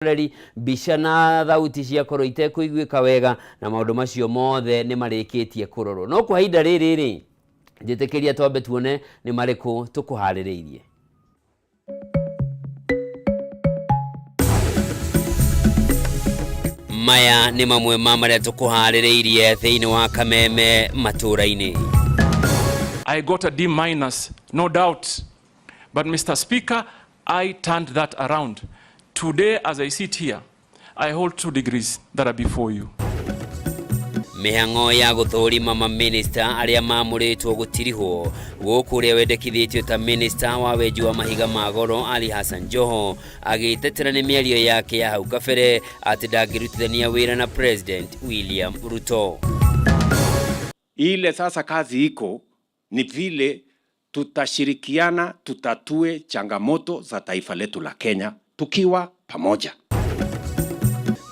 Mwĩroreri, mbica na thauti ciakorwo itekũiguĩka wega na maũndũ macio mothe nĩ marĩkĩtie kũrorwo. No kwa ihinda rĩrĩ rĩ, njĩtĩkĩria twambe tuone nĩ marĩkũ tũkũharĩrĩirie. Maya nĩ mamwe ma marĩa tũkũharĩrĩirie thĩinĩ wa kameme matũũra-inĩ. I got a D minus, no doubt. But Mr. Speaker, I turned that around. Today, as I sit here, I hold 2 degrees that are before you. Mĩhang'o ya gũthũrima mamĩnĩsta arĩa mamũrĩtwo gũtirihwo gũkũ ũrĩa wendekithĩtio ta mĩnĩsta wa wenji wa mahiga ma goro Ali Hassan Joho agĩtetera nĩ mĩario yake ya hau kabere atĩ ndangĩrutithania wĩra na President William Ruto. Ile sasa kazi iko ni vile tutashirikiana tutatue changamoto za taifa letu la Kenya tukiwa pamoja.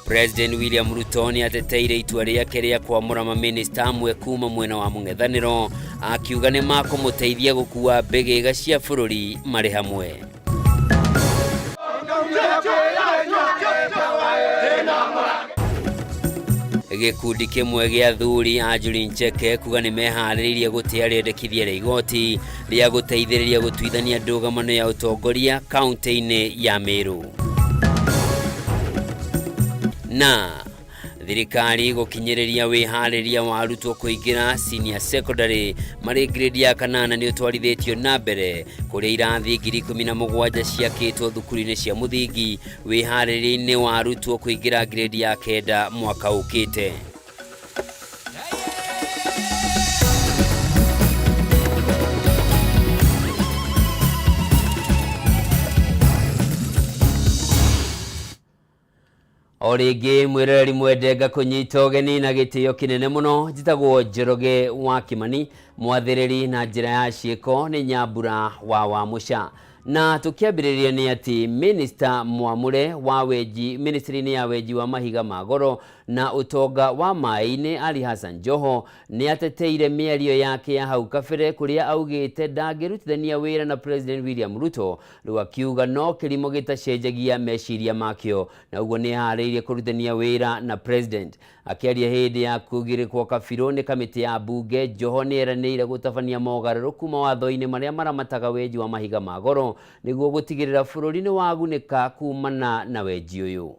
President William Ruto nĩ ateteire itua rĩake rĩa kwamũra mamĩnĩsta amwe kuma mwena wa mũng'ethanĩro akiuga nĩ makũmũteithia gũkua mbĩgĩga cia bũrũri marĩ hamwe. Gĩkundi kĩmwe gĩa athuri a Njuri Ncheke kuga nĩ meharĩrĩirie gũtĩa rĩendekithia rĩa igoti rĩa gũteithĩrĩria gũtuithania ndũgamano ya ũtongoria kaunti-inĩ ya Meru. Na thirikari gũkinyĩrĩria wĩharĩria wa arutwo kũingĩra senior secondary marĩ grade ya kanana nĩ ũtwarithĩtio na mbere kũrĩa irathi 17,000 ciakĩtwo thukuru-inĩ cia mũthingi wĩharĩria-inĩ wa arutwo kũingĩra grade ya kenda mwaka ũkĩte. O rĩngĩ mwĩroreri mwende ngakũnyita ũgeni na gĩtĩo kĩnene mũno. Njĩtagwo Njoroge wa Kimani, mwathĩrĩri na njĩra ya ciĩko nĩ Nyambura wa Wamũca. Na tũkĩambĩrĩria nĩ atĩ Minister mwamũre wa wenji ministry-inĩ ya wenji wa mahiga ma goro na ũtonga wa maĩ-inĩ Ali Hassan Joho nĩ ateteire mĩario yake ya hau kabere kũrĩa augĩte ndangĩrutithania wĩra na President William Ruto, rĩu akiuga no kĩrimũ gĩtacenjagia meciria makĩo na ũguo nĩ eharĩirie kũrutithania wĩra na President. Akĩaria hĩndĩ ya kũgirĩkwo kabirũ nĩ kamĩtĩ ya mbunge, Joho nĩ eranĩire gũtabania mogarũrũku mawatho-inĩ marĩa maramataga wenji wa mahiga ma goro nĩguo gũtigĩrĩra bũrũri nĩ wagunĩka kumana na wenji ũyũ.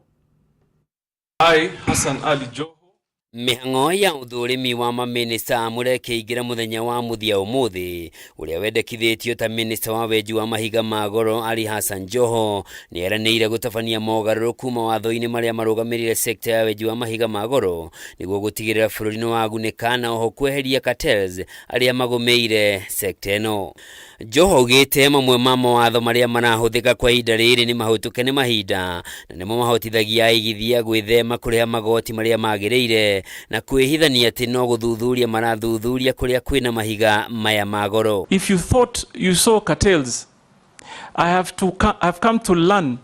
I, Hassan Ali Joho. Mĩhang'o ya ũthũrimi wa mamĩnĩsta amũre ĩkĩingĩra mũthenya wa mũthia ũmũthĩ, ũrĩa wendekithĩtio ta mĩnĩsta wa wenji wa mahiga ma goro Ali Hassan Joho nĩ eranĩire gũtabania mogarũrũku mawatho-inĩ marĩa marũgamĩrĩire sekta ya wenji wa mahiga ma goro nĩguo gũtigĩrĩra bũrũri nĩ wagunĩka na oho kweheria cartels arĩa magũmĩire sekta ĩno. Joho augĩte mamwe ma mawatho marĩa marahũthĩka kwa ihinda rĩrĩ nĩ mahũtũke nĩ mahinda na nĩmo mahotithagia aigithia gwĩthema kũrĩha magoti marĩa magĩrĩire na kwĩhithania atĩ no gũthuthuria marathuthuria kũrĩa kwĩna mahiga maya ma goro. If you thought you saw cartels, I have come to learn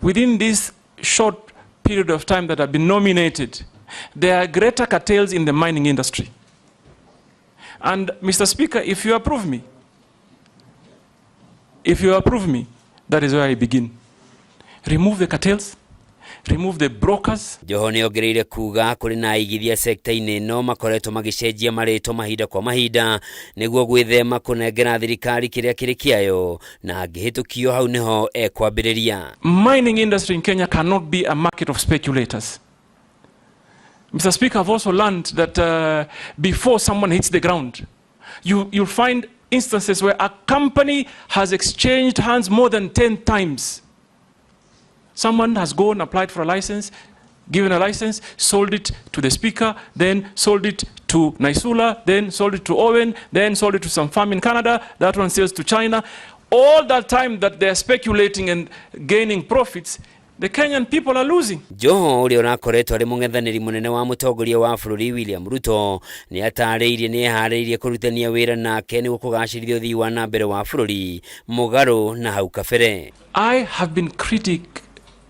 within this short period of time that I've been nominated, there are greater cartels in the mining industry. And Mr. Speaker, if you approve me, that is where I begin. Remove the cartels, remove the brokers. Joho nĩ ongereire kuga kũrĩ na aigithia sekta-inĩ ĩno makoretwo magĩcenjia marĩtwa mahinda kwa mahinda nĩguo gwĩthema kũnengera thirikari kĩrĩa kĩrĩ kĩayo na angĩhĩtũkio hau nĩho ekwambĩrĩria. Mining industry in Kenya cannot be a market of speculators. Mr. Speaker, I've also learned that before someone hits the ground, you'll find instances where a company has exchanged hands more than 10 times. Someone has gone, applied for a license, given a license, sold it to the speaker, then sold it to Naisula, then sold it to Owen, then sold it to some firm in Canada, that one sells to China. All that time that they're speculating and gaining profits, the Kenyan people are losing. Joho ũrĩa ũrakoretwo arĩ mũng'ethanĩri mũnene wa mũtongoria wa bũrũri William Ruto nĩ atarĩirie nĩ eharĩirie kũrutithania wĩra nake nĩguo kũgacĩrithia ũthii wa na mbere wa bũrũri mũgarũ na hau kabere. I have been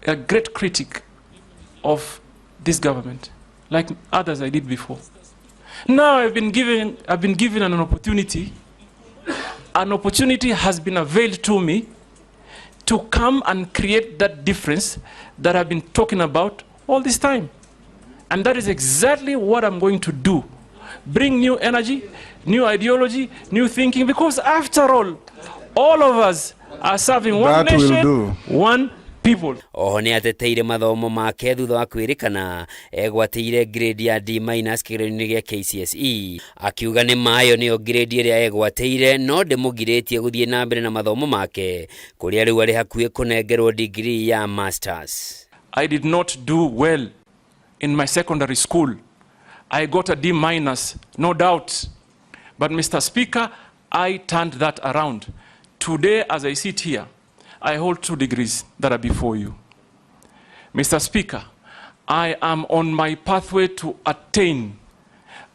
a great critic of this government, like others I did before. Now I've been given an opportunity. An opportunity has been availed to me to come and create that difference that I've been talking about all this time. And that is exactly what I'm going to do. Bring new energy, new ideology, new thinking, because after all of us are serving one That will nation, do. one people. Oho nĩ ateteire mathomo make thutha wa kwĩrĩkana egwatĩire grade ya D minus kĩgeranio-inĩ gĩa KCSE, akiuga nĩ mayo nĩyo grade ĩrĩa egwatĩire no ndĩmũgirĩtie gũthiĩ na mbere na mathomo make kũrĩa rĩu arĩ hakuhĩ kũnengerwo degree ya masters. I did not do well in my secondary school. I got a D minus, no doubt. But Mr. Speaker, I turned that around. Today, as I sit here, I hold 2 degrees that are before you. Mr. Speaker, I am on my pathway to attain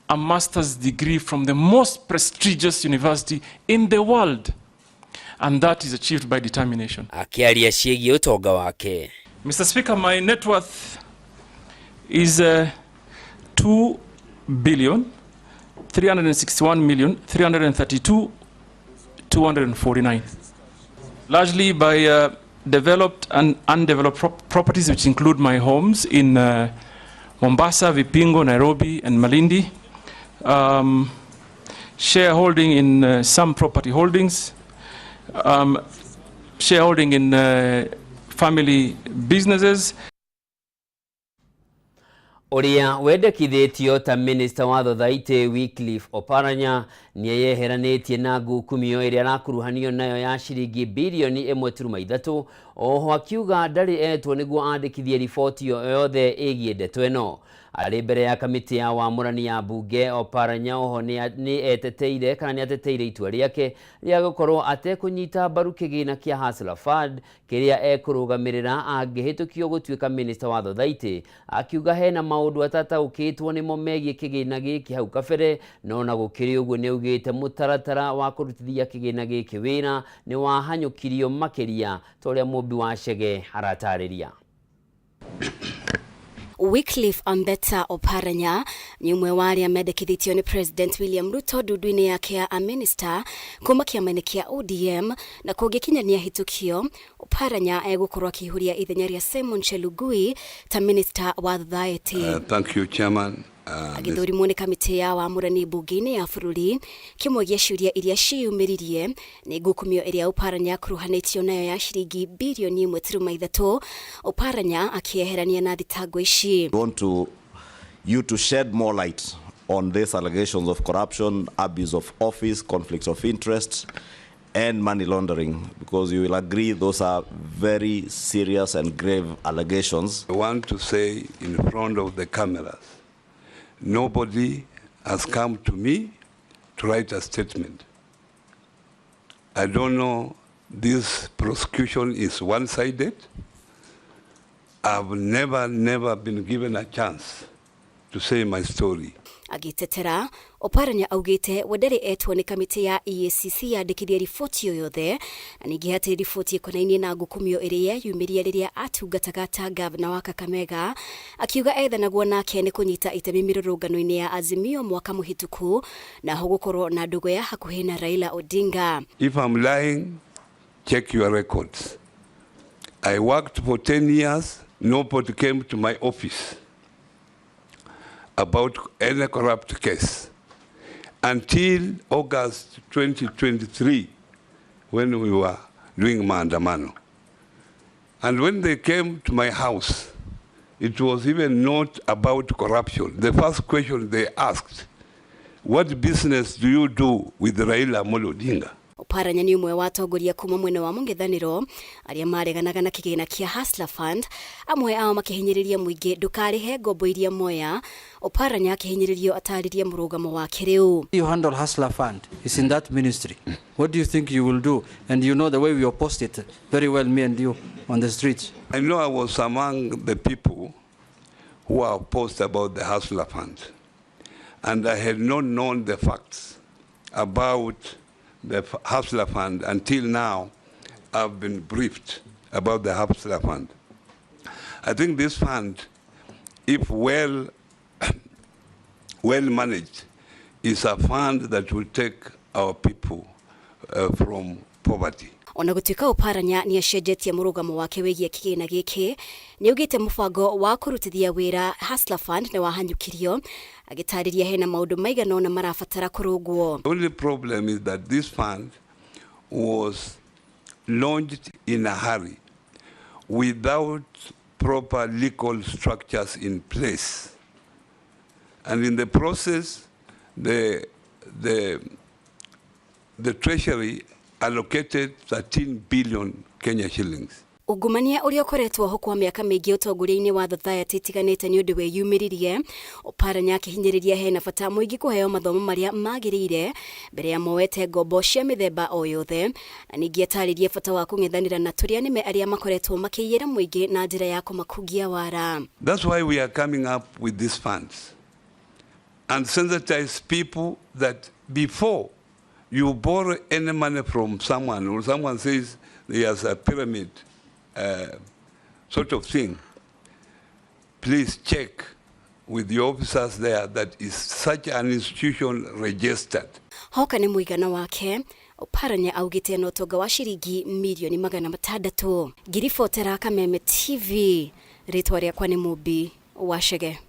a master's degree from the most prestigious university in the world. And that is achieved by determination. Akĩaria ciĩgiĩ ũtonga wake. Mr. Speaker, my net worth is 2 billion 361 million 332 249, largely by developed and undeveloped properties, which include my homes in Mombasa, Vipingo, Nairobi, and Malindi, shareholding in some property holdings, shareholding in family businesses. Ũrĩa wendekithĩtio ta minista wa thothaitĩ Wycliffe Oparanya nĩeyeheranĩtie na ngukumio ĩrĩa arakuruhanio nayo ya ciringi birioni 1.3, oho akiuga ndarĩ etwo nĩguo andĩkithie riboti o yothe ĩgiĩ ndeto ĩno. Arĩ mbere ya kamĩtĩ ya wamũrani ya mbunge, Oparanya oho nĩ eteteire kana nĩ ateteire itua rĩake rĩa gũkorwo atekũnyita mbaru kĩgĩna kĩa Hustler Fund kĩrĩa ekũrũgamĩrĩra angĩhĩtũkio gũtuĩka minista wa thothaitĩ, akiuga hena maũndũ atataũkĩtwo nĩmo megiĩ kĩgĩna gĩkĩ hau kabere, no na gũkĩrĩ ũguo nĩ augĩte mũtaratara wa kũrutithia kĩgĩna gĩkĩ wĩra nĩ wahanyũkirio makĩria ta ũrĩa Mũmbi wa Chege aratarĩria. Wycliffe Ambeta Oparanya nĩ ũmwe wa arĩa mendekithĩtio nĩ President William Ruto ndundu-inĩ yake ya amĩnĩsta kuma kĩama-inĩ kĩa ODM, na kũngĩkinya nĩ ahĩtũkio, Oparanya egũkorwo akĩihũria ithenya rĩa Simon Chelugui ta minista wa thothaĩtĩ. Thank you, Chairman. Agĩthũrimwo nĩ kamĩtĩ ya wamũrani mbunge-inĩ ya bũrũri, kĩmwe gĩa ciũria iria ciĩyumĩririe nĩ ngukumio ĩrĩa Oparanya akuruhanĩtio nayo ya ciringi birioni 1.3, Oparanya akĩeherania na thitango ici. We want you to shed more light on these allegations of corruption, abuse of office, conflicts of interest, and money laundering, because you will agree those are very serious and grave allegations. I want to say in front of the cameras, nobody has come to me to write a statement. I don't know, this prosecution is one-sided. I've never, never been given a chance to say my story. Agĩtetera, Oparanya augĩte we ndarĩ etwo nĩ kamĩtĩ ya EACC yandĩkithie riboti o yothe, na ningĩ hatirĩ riboti ĩkonainie na ngukumio ĩrĩa yeyumĩria rĩrĩa atungataga ta gavana wa Kakamega, akiuga ethanagwo nake nĩ kũnyita itemi mĩrũrũngano-inĩ ya Azimio mwaka mũhĩtũku na ho gũkorwo na ndũgũ ya hakuhĩ na Raila Odinga. If I'm lying, check your records. I worked for 10 years, nobody came to my office about any corrupt case until August 2023, when we were doing maandamano. And when they came to my house, it was even not about corruption. The first question they asked, "What business do you do with Raila Amolo Odinga?" Oparanya nĩ ũmwe wa atongoria kuma mwena wa mũng'ethanĩro arĩa mareganaga na kĩgĩna kĩa Hustler Fund, amwe ao makĩhinyĩrĩria mũingĩ ndũkarĩhe ngombo iria moya. Oparanya akĩhinyĩrĩrio atarĩrie mũrũgamo wake rĩu. You handle Hustler Fund. It's in that ministry. What do you think you will do? And you know the way we opposed it very well, me and you, on the streets. I know I was among the people who are opposed about the Hustler Fund. And I had not known the facts about the Hustler Fund until now. I've been briefed about the Hustler Fund. I think this fund, if well managed, is a fund that will take our people from poverty. Ona gũtuĩka Oparanya nĩ acenjetie mũrũgamo wake wĩgiĩ kĩgĩna gĩkĩ, nĩ augĩte mũbango wa kũrutithia wĩra Hustler Fund nĩ wahanyũkirio, agĩtarĩria hena maũndũ maigana ũna marabatara kũrũngwo. The only problem is that this fund was launched in a hurry without proper legal structures in place. And in the process, the Treasury allocated 13 billion Kenya shillings. Ungumania ũrĩa ũkoretwo ho kwa mĩaka mĩingĩ ũtongoria-inĩ wa thathayatĩ itiganĩte nĩ ũndũ wĩyumĩririe. Oparanya akĩhinyĩrĩria hena bata mũingĩ kũheo mathomo marĩa magĩrĩire mbere ya moete ngombo cia mĩthemba o yothe, na ningĩ atarĩrie bata wa kũng'ethanĩra na tũrĩa nĩme arĩa makoretwo makĩiyĩra mũingĩ na njĩra ya kũmakungia wara. That's why we are coming up with these funds and sensitize people that before you borrow any money from someone or someone says there's a pyramid sort of thing, please check with the officers there that is such an institution registered. Hoka nĩ mũigana wake, Oparanya augĩte na ũtonga wa ciringi mirioni 600. Ngiribotera Kameme TV, rĩtwa rĩakwa nĩ Mũmbi wa Chege.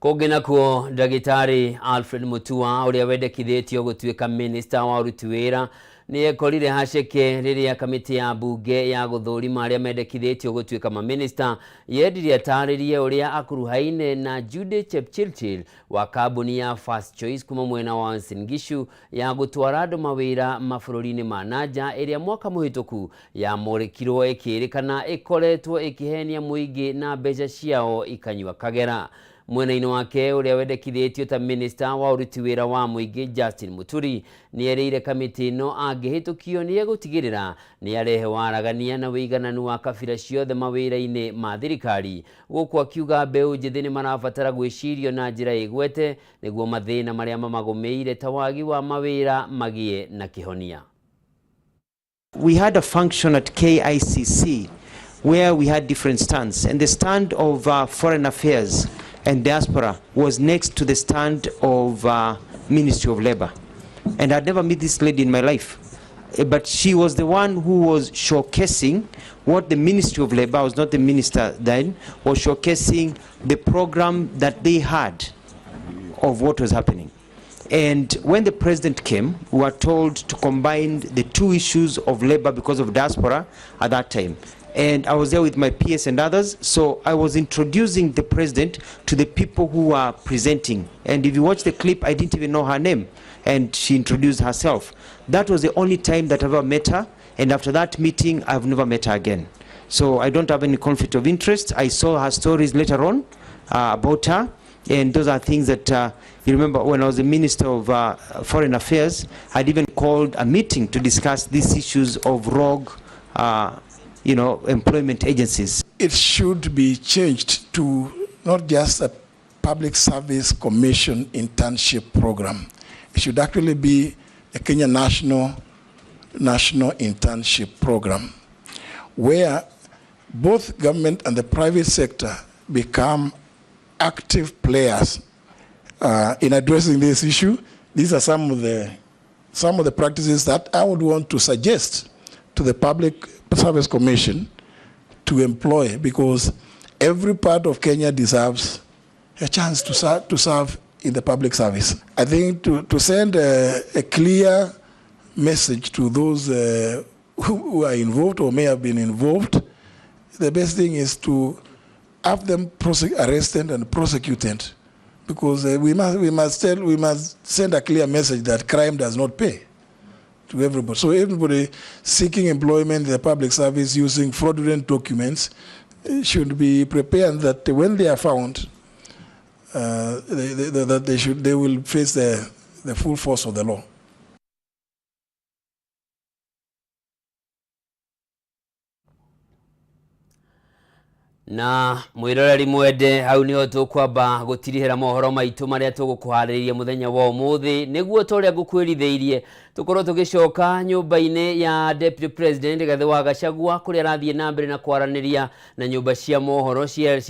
Kũngĩ nakuo, ndagĩtarĩ Alfred Mutua ũrĩa wendekithĩtio gũtuĩka minista wa ũruti wĩra nĩ ekorire haceke rĩrĩa kamĩtĩ ya mbunge ya gũthũrima arĩa mendekithĩtio gũtuĩka maminista yendire atarĩrie ũrĩa akuruhaine na Judy Chepchirchir wa kambuni ya First Choice kuma mwena wa Uasin Gishu ya gũtwara andũ mawĩra mabũrũri-inĩ ma nanja, ĩrĩa mwaka mũhĩtũku yamũrĩkirwo ĩkĩrĩkana ĩkoretwo ĩkĩhenia mũingĩ na mbeca ciao ikanyua kagera. Mwena-inĩ wake, ũrĩa wendekithĩtio ta minista wa ũruti wĩra wa mũingĩ Justin Muturi nĩ erĩire kamĩtĩ ĩno angĩhĩtũkio nĩ egũtigĩrĩra nĩ arehe waragania na wĩigananu wa kabira ciothe mawĩra-inĩ ma thirikari, gũkũ akiuga mbeũ njĩthĩ nĩ marabatara gwĩcirio na njĩra ĩgwete nĩguo mathĩna marĩa mamagũmĩire ta wagi wa mawĩra magĩe na kĩhonia. We had a function at KICC where we had different stands, and the stand of Foreign Affairs and Diaspora was next to the stand of Ministry of Labor. And I'd never met this lady in my life, but she was the one who was showcasing what the Ministry of Labor, I was not the minister then, was showcasing the program that they had of what was happening. And when the president came, we were told to combine the two issues of labor because of diaspora at that time. And I was there with my PS and others, so I was introducing the president to the people who were presenting. And if you watch the clip, I didn't even know her name, and she introduced herself. That was the only time that I've ever met her, and after that meeting, I've never met her again. So I don't have any conflict of interest. I saw her stories later on about her, and those are things that you remember when I was the Minister of Foreign Affairs, I'd even called a meeting to discuss these issues of rogue employment agencies. It should be changed to not just a Public Service Commission internship program. It should actually be a Kenya National Internship Program, where both government and the private sector become active players in addressing this issue. These are some of the practices that I would want to suggest to the Public Service Commission to employ, because every part of Kenya deserves a chance to serve in the public service. I think to send a clear message to those who are involved or may have been involved, the best thing is to have them arrested and prosecuted, because we must send a clear message that crime does not pay to everybody. So everybody seeking employment in the public service using fraudulent documents should be prepared that when they are found, that they will face the full force of the law. Na mwiroreri mwende, hau niho tukwamba gutirihira mohoro maitu maria tugukuharĩrĩria muthenya wa umuthi, niguo ta ũrĩa ngũkwĩrithĩirie tukorwo tugicoka nyũmba-inĩ ya Deputy President Rigathĩ wa Gachagua kũrĩa arathiĩ na mbere na kwaranĩria na nyũmba cia mohoro cia